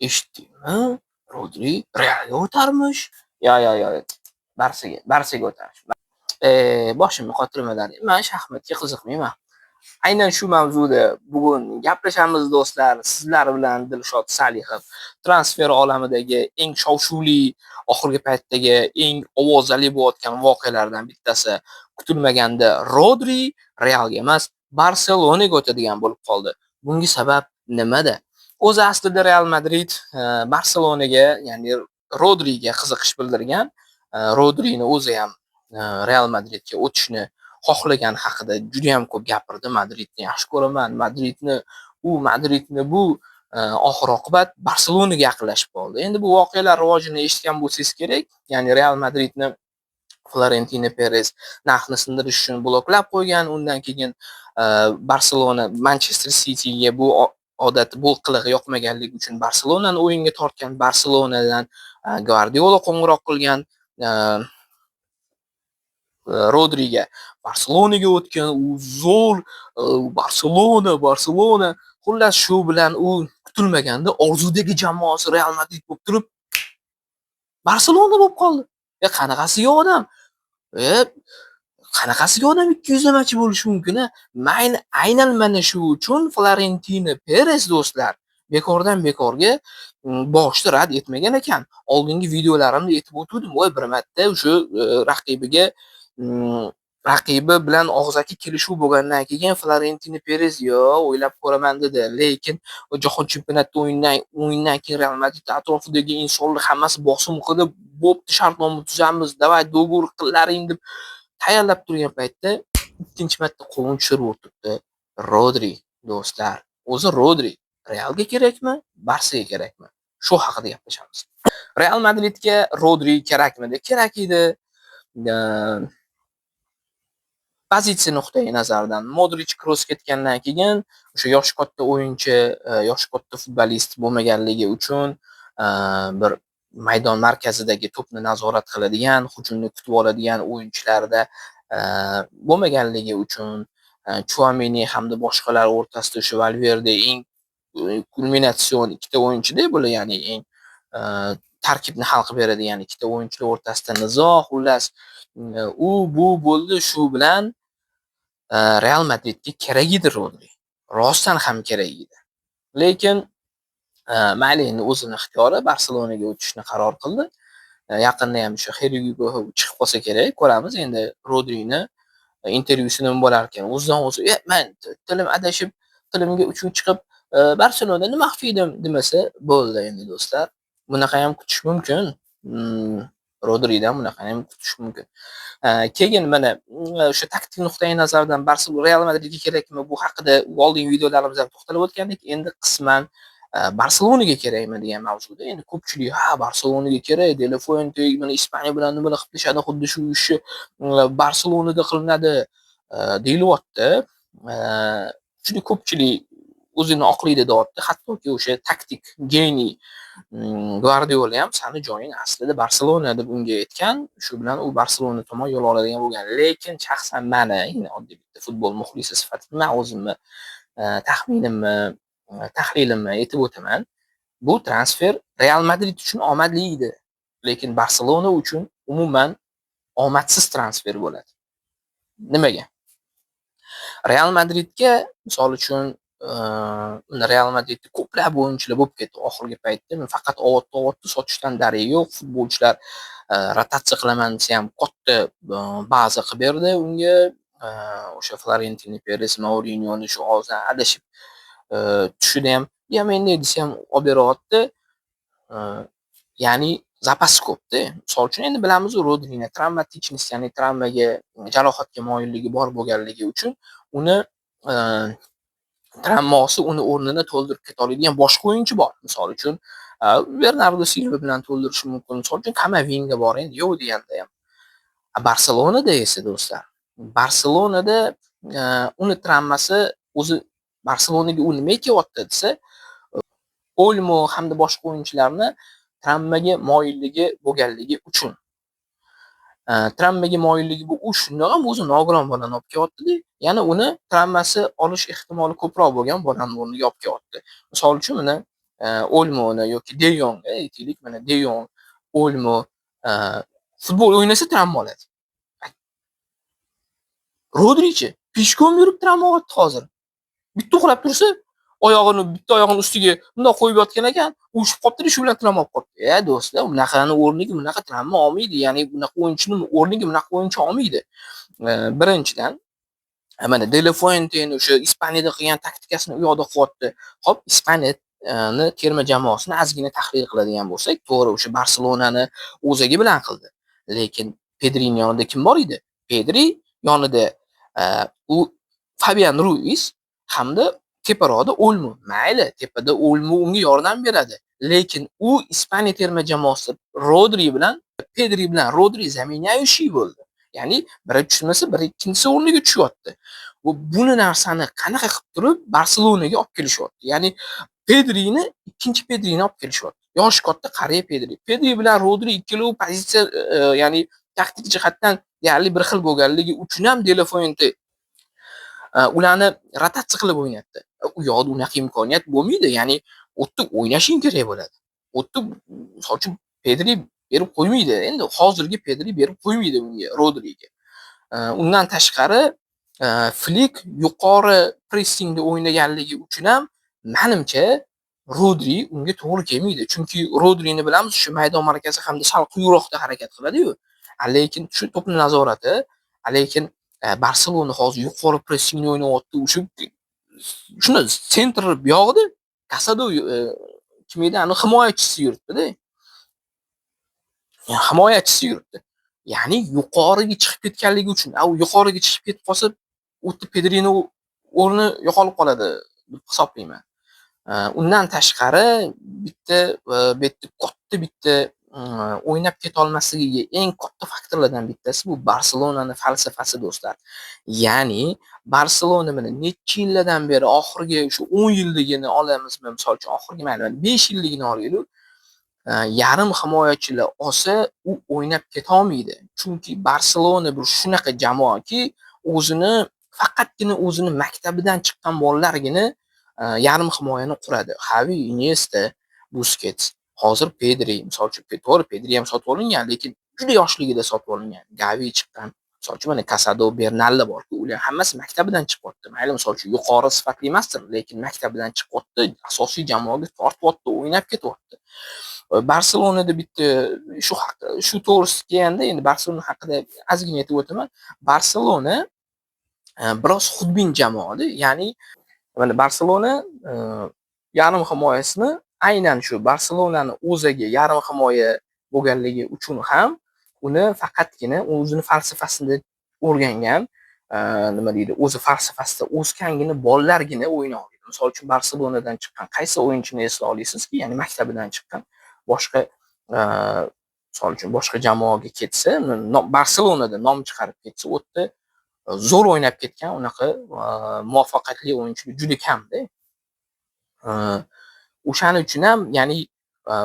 Eshitdingmi? Rodri Realga o'tarmish. Yo, yo, yo. Barsaga o'tarmish. Boshimni qotirmalar. Men shaxmatga qiziqmayman. Aynan shu mavzuda bugun gaplashamiz, do'stlar. Sizlar bilan Dilshod Salihov. Transfer olamidagi eng shov-shuvli, oxirgi paytdagi eng ovozali bo'layotgan voqealardan bittasi kutilmaganda Rodri Realga emas, Barselonaga o'tadigan bo'lib qoldi. Bunga sabab nimada? O'zi aslida Real Madrid Barselonaga, ya'ni Rodriga qiziqish bildirgan. Rodrini o'zi ham Real Madridga o'tishni xohlagani haqida juda ham ko'p gapirdi. Madridni yaxshi ko'raman, Madridni u, Madridni bu, oxir oqibat Barselonaga yaqinlashib qoldi. Endi bu voqealar rivojini eshitgan bo'lsangiz kerak. Ya'ni Real Madridni Florentino Perez narxni sindirish uchun bloklab qo'ygan. Undan keyin Barselona Manchester Cityga bu odat, bu qilig'i yoqmaganligi uchun Barselonani o'yinga tortgan. Barselonadan Gvardiola qo'ng'iroq qilgan. Rodriga Barselonaga o'tgan, u zo'r, Barselona, Barselona. Xullas, shu bilan u kutilmaganda orzudagi jamoasi Real Madrid bo'lib turib, Barselona bo'lib qoldi. E, qanaqasiga odam? E, qanaqasiga odam ikki yuzlamachi bo'lishi mumkin, a? Mayli, aynan mana shu uchun Florentino Perez, do'stlar, bekordan bekorga boshni rad etmagan ekan. Oldingi videolarimda aytib o'tgandim, voy, bir marta o'sha raqibiga, raqibi bilan og'zaki kelishuv bo'lgandan keyin Florentino Perez yo o'ylab ko'raman dedi. Lekin jahon chempionatida o'yindan keyin Real Madrid atrofidagi insonlar hammasi bosim qilib, bo'pti, shartnoma tuzamiz, давай договор qilaring deb tayyorlab turgan paytda ikkinchi marta qo'lini tushirib o'tiribdi Rodri, do'stlar. O'zi Rodri Realga kerakmi, Barsaga kerakmi? Shu haqida gaplashamiz. Real Madridga Rodri kerakmidi? Kerak edi. Pozitsiya nuqtai nazaridan Modrich, Kroos ketgandan keyin o'sha yoshi katta o'yinchi, yoshi katta futbolist bo'lmaganligi uchun bir maydon markazidagi to'pni nazorat qiladigan, hujumni kutib oladigan o'yinchilarda bo'lmaganligi uchun, Chuameni hamda boshqalar o'rtasida o'sha Valverde eng kulminatsion ikkita o'yinchida bular, ya'ni eng tarkibni hal qilib beradigan ikkita o'yinchilar o'rtasida nizo, xullas, u bu bo'ldi. Shu bilan Real Madridga kerak edi Rodri. Rostdan ham kerak edi. Lekin mayli, endi o'zini ixtiyori, Barselonaga o'tishni qaror qildi. Yaqinda ham o'sha Here we go chiqib qolsa kerak, ko'ramiz endi Rodrini intervyusi nima bo'larkan. O'zidan o'zi, "E, men tilim adashib, tilimga uchun chiqib, Barselonada nima qilib demasa bo'ldi endi, do'stlar. Bunaqa ham kutish mumkin. Rodridan bunaqani ham kutish mumkin. Keyin mana o'sha taktik nuqtai nazardan Barselona Real Madridga kerakmi, bu haqida oldingi videolarimizda ham to'xtalib o'tgandik. Endi qisman Barselonaga kerakmi degan mavzuda endi ko'pchilik ha, Barselonaga kerak, De La Fuente mana Ispaniya bilan nimalar qilib tashladi, xuddi shu ishni Barselonada qilinadi deyilyapti. Juda ko'pchilik o'zini oqlaydi deyapti. Hattoki o'sha taktik geniy Gvardiola ham sani joying aslida Barselona deb unga aytgan. Shu bilan u Barselona tomon yo'l oladigan bo'lgan. Lekin shaxsan mani, endi oddiy bitta futbol muxlisi sifatida men o'zimni taxminimni, tahlilimni aytib o'taman. Bu transfer Real Madrid uchun omadli edi. Lekin Barselona uchun umuman omadsiz transfer bo'ladi. Nimaga? Real Madridga misol uchun, Real Madridda ko'plab o'yinchilar bo'lib ketdi oxirgi paytda. Faqat olyapti, olyapti, sotishdan daragi yo'q. Futbolchilar rotatsiya qilaman desa ham katta baza qilib berdi unga. O'sha Florentino Perez Mourinhoni shu og'zidan adashib tushida ham, "Ya menda" desa ham olib beryapti. Ya'ni zapas ko'pda. Misol uchun, endi bilamiz, Rodrini травматичность, ya'ni travmaga, jarohatga moyilligi bor bo'lganligi uchun uni travmasi uni o'rnini to'ldirib keta oladigan boshqa o'yinchi bor. Misol uchun, Bernardo Silva bilan to'ldirishi mumkin. Misol uchun, Kamavinga bor endi yo'q deganda ham. Barselonada esa, do'stlar, Barselonada uni travmasi o'zi Barselonaga u nimaga kelyapti desa, Olmo hamda boshqa o'yinchilarni travmaga moyilligi bo'lganligi uchun. Travmaga moyilligi bu u shundoq ham o'zi nogiron bolani olib kelyapti-da, yana uni travmasi olish ehtimoli ko'proq bo'lgan bolani o'rniga olib kelyapti. Misol uchun, mana Olmoni yoki De Yong, aytaylik, mana De Yong, Olmo futbol o'ynasa travma oladi. Rodrichi пешком yurib travma olyapti hozir. Bitta uxlab tursa, oyog'ini, bitta oyog'ini ustiga bundoq qo'yib yotgan ekan, uvushib qolibdi, shu bilan travma olib qolibdi. E, do'stlar, bunaqani o'rniga bunaqa travma olmaydi. Ya'ni bunaqa o'yinchini o'rniga bunaqa o'yinchi olmaydi. Birinchidan, mana De La Fuenteni o'sha Ispaniyada qilgan taktikasini u yoqda qilyapti. Xo'p, Ispaniyani terma jamoasini ozgina tahlil qiladigan bo'lsak, to'g'ri, o'sha Barselonani o'zagi bilan qildi. Lekin Pedrining yonida kim bor edi? Pedri yonida u Fabian Ruiz hamda teparoqda Olmo. Mayli, tepada Olmo unga yordam beradi. Lekin u Ispaniya terma jamoasi Rodri bilan, Pedri bilan Rodri заменяющий bo'ldi. Ya'ni biri tushmasa, biri ikkinchisi o'rniga tushyapti. Bu buni narsani qanaqa qilib turib Barselonaga olib kelishyapti? Ya'ni Pedrini, ikkinchi Pedrini olib kelishyapti. Yoshi katta, qariya Pedri. Pedri bilan Rodri ikkalovi pozitsiya, ya'ni taktik jihatdan deyarli bir xil bo'lganligi uchun ham De La Fuente ularni rotatsiya qilib o'ynatdi. U yoqda unaqa imkoniyat bo'lmaydi. Ya'ni u yerda o'ynashing kerak bo'ladi. U yerda, misol uchun, Pedri berib qo'ymaydi. Endi hozirgi Pedri berib qo'ymaydi unga, Rodriga. Undan tashqari, Flik yuqori pressingda o'ynaganligi uchun ham manimcha Rodri unga to'g'ri kelmaydi. Chunki Rodrini bilamiz, shu maydon markazi hamda sal quyiroqda harakat qiladi-yu. Lekin shu to'pni nazorati, lekin Barselona hozir yuqori pressingni o'ynayapti. O'sha shuni центр buyog'ida Kasado, kim edi, ani himoyachisi yuribdi-da. Himoyachisi yuribdi. Ya'ni yuqoriga chiqib ketganligi uchun, u yuqoriga chiqib ketib qolsa, u yerda Pedrini o'rni yo'qolib qoladi deb hisoblayman. Undan tashqari bitta, bu yerda katta bitta o'ynab ketolmasligiga eng katta faktorlardan bittasi bu Barselonani falsafasi, do'stlar. Ya'ni Barselona mana necha yillardan beri, oxirgi shu 10 yilligini olamizmi, misol uchun, oxirgi, mayli, 5 yilligini olaylik. Yarim himoyachilar olsa, u o'ynab ketolmaydi. Chunki Barselona bir shunaqa jamoaki, o'zini, faqatgina o'zini maktabidan chiqqan bolalargina yarim himoyani quradi. Xavi, Iniesta, Buskets, hozir Pedri, misol uchun, to'g'ri, Pedri ham sotib olingan, lekin juda yoshligida sotib olingan. Gavi chiqqan. Misol uchun, mana Kasado, Bernallar bor-ku, ular hammasi maktabidan chiqyapti. Mayli, misol uchun, yuqori sifatli emasdir, lekin maktabidan chiqyapti, asosiy jamoaga tortyapti, o'ynab ketyapti. Barselonada bitta shu shu to'g'risida kelganda, endi Barselona haqida ozgina aytib o'taman. Barselona biroz xudbin jamoada. Ya'ni mana Barselona yarim himoyasini aynan shu Barselonani o'ziga yarim himoya bo'lganligi uchun ham uni faqatgina o'zini falsafasini o'rgangan, nima deydi, o'zi falsafasida o'sgangina bolalargina o'ynay oladi. Misol uchun, Barselonadan chiqqan qaysi o'yinchini eslay olasizki, ya'ni maktabidan chiqqan, boshqa, misol uchun, boshqa jamoaga ketsa, Barselonada nom chiqarib ketsa, u yerda zo'r o'ynab ketgan unaqa muvaffaqiyatli o'yinchilar juda kamda. O'shaning uchun ham, ya'ni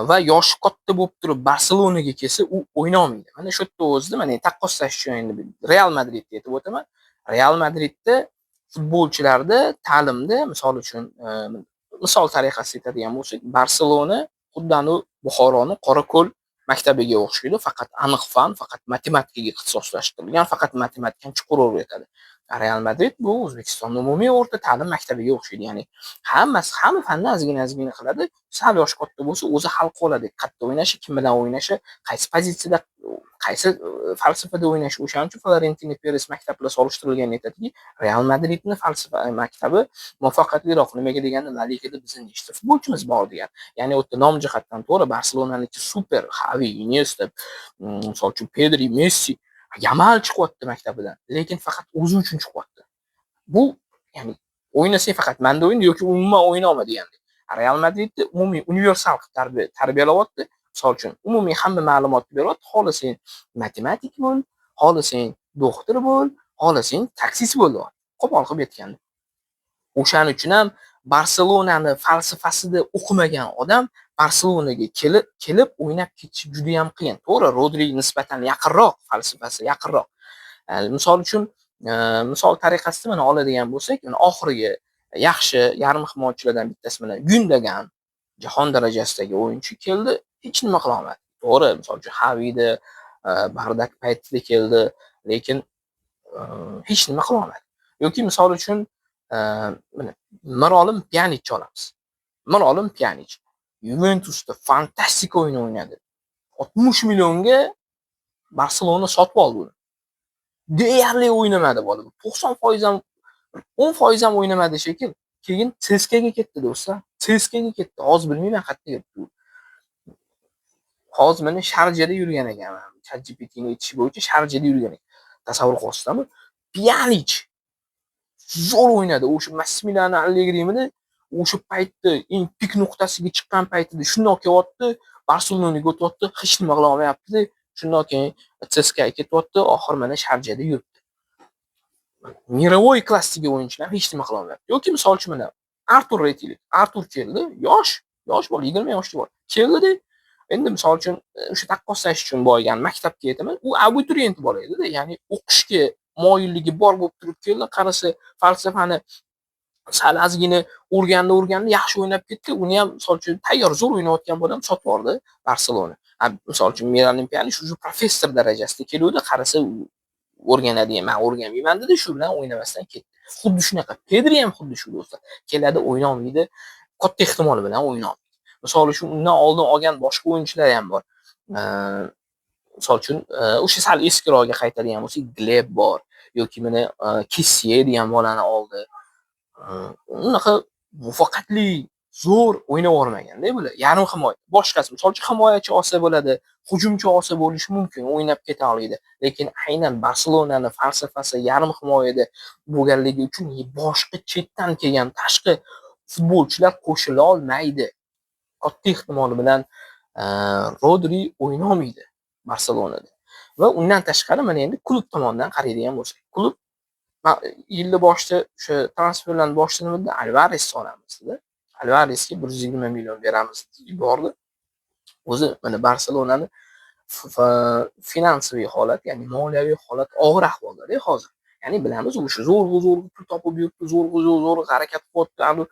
va yoshi katta bo'lib turib Barselonaga kelsa, u o'ynolmaydi. Mana shu yerda o'zida mana taqqoslash uchun endi Real Madridni aytib o'taman. Real Madridda futbolchilarda ta'limda, misol uchun, misol tariqasida aytadigan bo'lsak, Barselona xuddi anavi Buxoroni Qorako'l maktabiga o'xshaydi. Faqat aniq fan, faqat matematikaga ixtisoslashtirilgan, faqat matematikani chuqur o'rgatadi. Real Madrid bu O'zbekistonda umumiy o'rta ta'lim maktabiga o'xshaydi. Ya'ni hammasi hamma fanni ozgina-ozgina qiladi. Sal yoshi katta bo'lsa, o'zi hal qilib oladi. Qayerda o'ynashi, kim bilan o'ynashi, qaysi pozitsiyada, qaysi falsafada o'ynashi. O'shaning uchun Florentino Peres maktablar solishtirilganda aytadiki, Real Madridni falsafa maktabi muvaffaqiyatliroq. Nimaga deganda, La Ligada bizni nechta futbolchimiz bor degan. Ya'ni u yerda nom jihatdan to'g'ri, Barselonaniki super, Xavi, Iniesta, misol uchun, Pedri, Messi, Yamal chiqyapti maktabidan, lekin faqat o'zi uchun chiqyapti. Bu, ya'ni o'ynasang faqat manda o'yna yoki umuman o'ynama degandek. Real Madridni umumiy universal qilib tarbiyalayapti. Misol uchun, umumiy hamma ma'lumotni beryapti. Xohlasang matematik bo'l, xohlasang doktor bo'l, xohlasang taksist bo'l deyapti. Qo'pol qilib aytganda. O'shaning uchun ham Barselonani falsafasida o'qimagan odam Barselonaga kelib o'ynab ketishi juda ham qiyin. To'g'ri, Rodri nisbatan yaqinroq, falsafasi yaqinroq. Misol uchun, misol tariqasida mana oladigan bo'lsak, mana oxirgi yaxshi yarim himoyachilardan bittasi mana Gyundogan. Jahon darajasidagi o'yinchi keldi, hech nima qila olmadi. To'g'ri, misol uchun Xavida бардак paytida keldi, lekin hech nima qila olmadi. Yoki misol uchun mana Mirolim Pyanichni olamiz. Mirolim Pyanich Yuventusda fantastik o'yin o'ynadi. 60 millionga Barselona sotib oldi uni. Deyarli o'ynamadi bola. 90% ham, 10% ham o'ynamadi shekil. Keyin CSKAga ketdi, do'stlar. CSKAga ketdi. Hozir bilmayman qayerda yuribdi. Hozir mana Sharjada yurgan ekan. ChatGPTni aytishi bo'yicha Sharjada yurgan ekan. Tasavvur qilyapsizlarmi? Pyanich zo'r o'ynadi. O'sha Massimiliano Allegrimini o'sha paytda eng пик nuqtasiga chiqqan paytida shundoq kelyapti, Barselonaga o'tyapti, hech nima qila olmayapti. Shundan keyin CSKAga ketyapti, oxiri mana Sharjada yuribdi. Мировой klassdagi o'yinchilar hech nima qila olmayapti. Yoki misol uchun mana Artur aytaylik. Artur keldi, yosh, yosh bola, 20 yoshli bola. Keldi-da, endi misol uchun o'sha taqqoslash uchun boygan maktabga aytaman, u abituriyent bola edi-da, ya'ni o'qishga moyilligi bor bo'lib turib keldi. Qarasa, falsafani sal ozgina o'rgandi, o'rgandi, yaxshi o'ynab ketdi. Uni ham misol uchun tayyor zo'r o'ynayotgan bolani sotib yubordi Barselona. Misol uchun Miralem Pyanich уже professor darajasida keluvdi, qarasa o'rganadigan, man o'rganmayman dedi, shu bilan o'ynamasdan ketdi. Xuddi shunaqa Pedri ham xuddi shu, do'stlar. Keladi, o'ynolmaydi, katta ehtimol bilan o'ynolmaydi. Misol uchun undan oldin olgan boshqa o'yinchilar ham bor. Misol uchun o'sha sal eskiroqga qaytadigan bo'lsak, Gleb bor yoki mana Kessie degan bolani oldi. Unaqa muvaffaqiyatli zo'r o'ynab yubormaganda bular. Yarim himoya. Boshqasi, misol uchun himoyachi olsa bo'ladi, hujumchi olsa bo'lishi mumkin, o'ynab keta oladi. Lekin aynan Barselonani falsafasi yarim himoyada bo'lganligi uchun boshqa chetdan kelgan tashqi futbolchilar qo'shila olmaydi. Katta ehtimol bilan Rodri o'ynolmaydi Barselonada. Va undan tashqari mana endi klub tomonidan qaraydigan bo'lsak, klub yilni boshida o'sha transferlarni boshida nima dedi? Alvaresni olamiz dedi. Alvaresga 120 million beramiz deb yubordi. O'zi mana Barselonani финансовый holat, ya'ni moliyaviy holat og'ir ahvolda hozir. Ya'ni bilamiz, o'sha zo'rg'a zo'rg'a pul topib yuribdi, zo'rg'a zo'rg'a harakat qilyapti, anu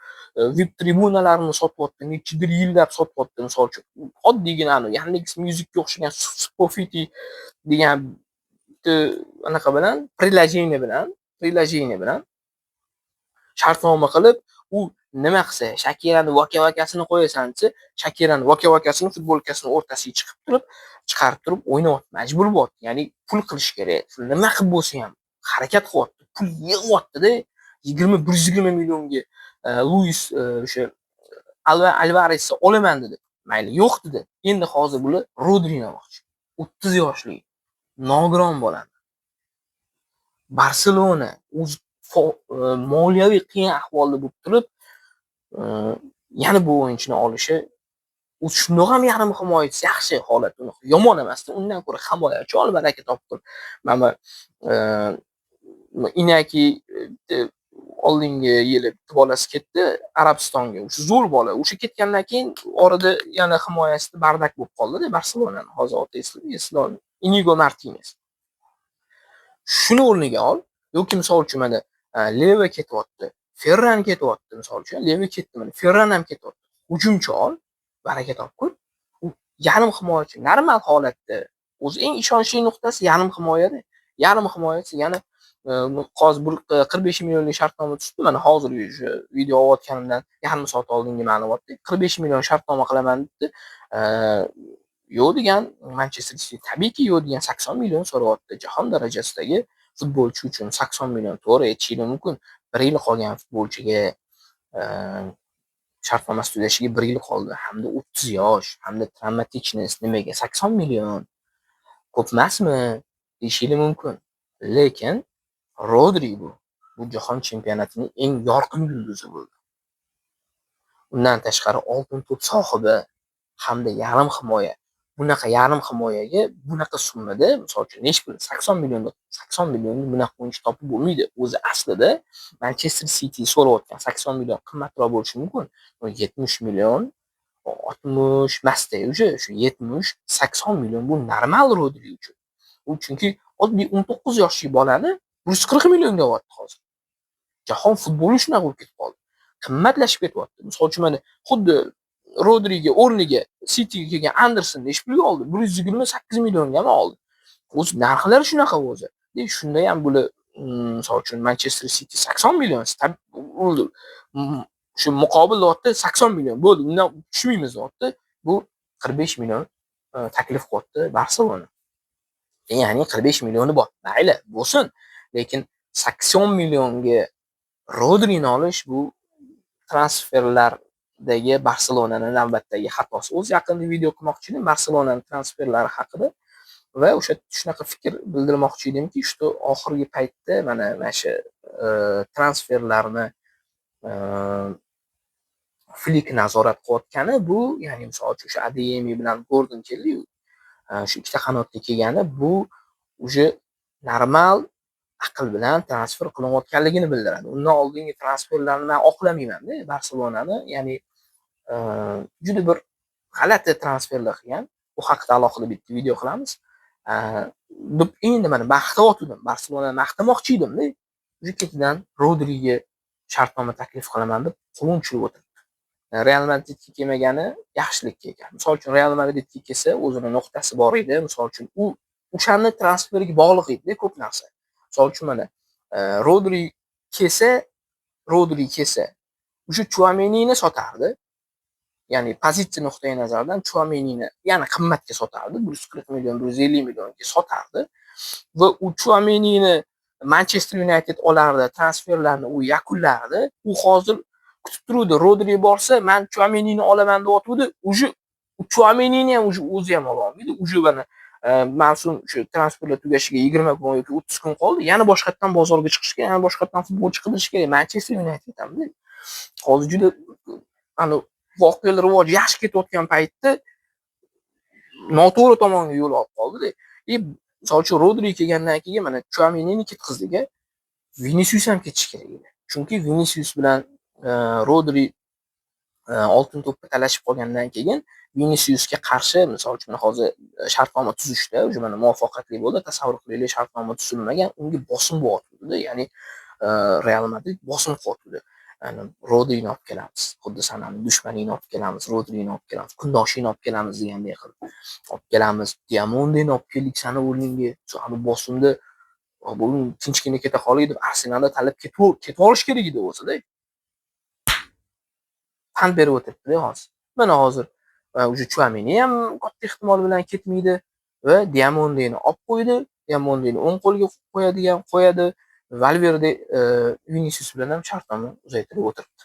VIP tribunalarni sotyapti, nechidir yillab sotyapti misol uchun. Oddiygina anu Yandex Musicga o'xshagan Spotify degan bitta anaqa bilan, приложение bilan shartnoma qilib, u nima qilsa, Shakirani "Vaka-vakasini" qo'yasan desa, Shakirani "Vaka-vakasini" futbolkasini o'rtasiga chiqib turib, chiqarib turib o'ynayapti, majbur bo'lyapti. Ya'ni pul qilish kerak. Nima qilib bo'lsa ham harakat qilyapti. Pul yig'yapti-da. 20 120 millionga Luis o'sha Alvaresni olaman dedi. Mayli, yo'q dedi. Endi hozir bular Rodrini olmoqchi. 30 yoshli nogiron bolani. Barselona o'zi moliyaviy qiyin ahvolda bo'lib turib, yana bu o'yinchini olishi, u shundoq ham yarim himoyachisi yaxshi holat, unaqa yomon emasdi. Undan ko'ra himoyachi ol, baraka topib. Mana Inaki oldingi yili bitta bolasi ketdi Arabistonga. O'sha zo'r bola. O'sha ketgandan keyin orada yana himoyasida бардак bo'lib qoldi-da Barselonani. Hozir oti eslay Inigo Martinez. Shuni o'rniga ol yoki misol uchun mana Leva ketyapti, Ferran ketyapti misol uchun. Leva ketdi mana, Ferran ham ketyapti. Hujumchi ol, baraka topib. U yarim himoyachi normal holatda o'zi eng ishonchli nuqtasi yarim himoyada. Yarim himoyachi yana hozir bir 45 millionlik shartnoma tuzdi. Mana hozir o'sha video olayotganimdan yarim soat oldingi ma'lumotda 45 million shartnoma qilaman debdi. Yo'q degan Manchester City, tabiiyki yo'q degan, 80 million so'rayapti. Jahon darajasidagi futbolchi uchun 80 million, to'g'ri aytishingiz mumkin. 1 yil qolgan futbolchiga, shartnomasi tugashiga 1 yil qoldi hamda 30 yosh hamda травматичность, nimaga 80 million ko'p emasmi deyishingiz mumkin. Lekin Rodri bu jahon chempionatining eng yorqin yulduzi bo'ldi. Undan tashqari oltin to'p sohibi hamda yarim himoya. Bunaqa yarim himoyaga bunaqa summada, misol uchun, nechi pul? 80 millionda, 80 millionga bunaqa o'yinchi topib bo'lmaydi. O'zi aslida Manchester City so'rayotgan 80 million qimmatroq bo'lishi mumkin. 70 million, 60 emasda, уже shu 70, 80 million bu normal Rodri uchun. U chunki oddiy 19 yoshli bolani 140 millionga olyapti hozir. Jahon futboli shunaqa bo'lib ketib qoldi. Qimmatlashib ketyapti. Misol uchun mana xuddi Rodriga o'rniga Cityga kelgan Anderson nechi pulga oldi? 128 milliongami oldi. O'zi narxlari shunaqa o'zi. Shunda ham bular, misol uchun, Manchester City 80 million shu muqobil deyapti, 80 million bo'ldi, undan tushmaymiz deyapti. Bu 45 million taklif qilyapti Barselona. Ya'ni 45 millioni bor. Mayli, bo'lsin. Lekin 80 millionga Rodrini olish bu transferlardagi Barselonani navbatdagi xatosi. O'zi yaqinda video qilmoqchi edim Barselonani transferlari haqida va o'sha shunaqa fikr bildirmoqchi edimki, что oxirgi paytda mana shu transferlarni Flik nazorat qilayotgani bu, ya'ni misol uchun, o'sha Adeyemi bilan Gordon keldi-yu, shu ikkita qanotga kelgani bu уже normal aql bilan transfer qilinayotganligini bildiradi. Undan oldingi transferlarni man oqlamayman-da Barselonani, ya'ni juda bir g'alati transferlar qilgan. U haqida alohida bitta video qilamiz. Deb endi mana maqtayotgandim, Barselonani maqtamoqchi edimda, уже ketidan Rodriga shartnoma taklif qilaman deb quvonch tushirib o'tiribdi. Real Madridga kelmagani yaxshilikka ekan. Misol uchun, Real Madridga kelsa, o'zini nuqtasi bor edi. Misol uchun, u o'shani transferiga bog'liq edi ko'p narsa. Misol uchun, mana Rodri kelsa, o'sha Chuamenini sotardi. Ya'ni pozitsiya nuqtai nazaridan Chuamenini yana qimmatga sotardi. 140 million, 150 millionga sotardi va u Chuamenini Manchester United olardi, transferlarni u yakunlardi. U hozir kutib turuvdi. Rodri borsa, man Chuamenini olaman deyotgandi. Уже Chuamenini ham уже o'zi ham ola olmaydi. Уже mana mavsum, shu transferlar tugashiga 20 kun yoki 30 kun qoldi. Yana boshqatdan bozorga chiqish kerak, yana boshqatdan futbolchi qidirish kerak. Manchester United hamda hozir juda ani voqealar rivoji yaxshi ketayotgan paytda noto'g'ri tomonga yo'l olib qoldida. И misol uchun, Rodri kelgandan keyin mana Chuamenini ketqizdik. Vinisius ham ketishi kerak edi. Chunki Vinisius bilan Rodri oltin to'pga talashib qolgandan keyin Vinisiusga qarshi, misol uchun, hozir shartnoma tuzishda уже mana muvaffaqiyatli bo'ldi. Tasavvur qilaylik, shartnoma tuzilmagan, unga bosim bo'lyotgandi. Ya'ni Real Madrid bosim qilyotgandi. Ya'ni Rodrini olib kelamiz. Xuddi sanani dushmaningni olib kelamiz, Rodrini olib kelamiz, kundoshingni olib kelamiz degandek qilib olib kelamiz. Diomandeni olib keldik sani o'rningga. Shu bosimda bugun tinchgina keta qolay deb Arsenalda talab ketib olish kerak edi o'zida. Pand berib o'tiribdi hozir. Mana hozir уже Chuameni ham katta ehtimol bilan ketmaydi va Diomandeni olib qo'ydi. Diomandeni o'ng qo'lga qo'yadigan qo'yadi. Valverde Vinisius bilan ham shartnoma uzaytirib o'tiribdi.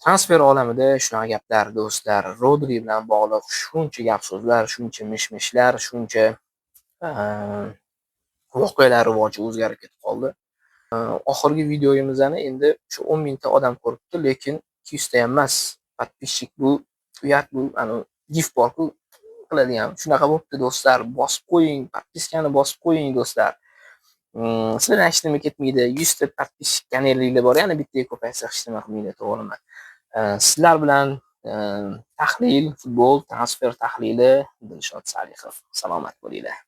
Transfer olamida shunaqa gaplar, do'stlar. Rodri bilan bog'liq shuncha gap so'zlar, shuncha mish-mishlar, shuncha voqealar rivoji o'zgarib ketib qoldi. Oxirgi videomizni endi shu 10 mingta odam ko'ribdi, lekin 200 ta ham emas. Подписчик, bu uyat, bu anavi gif bor-ku qiladigan. Shunaqa bo'pti, do'stlar. Bosib qo'ying, подписка ni bosib qo'ying, do'stlar. Sizlardan hech nima ketmaydi. 100 ta подписчик kanalinglar bor, yana bittaga ko'paysa hech nima qilmaydi, to'g'rimi? Sizlar bilan tahlil, futbol, transfer tahlili, Dilshod Salihov. Salomat bo'linglar.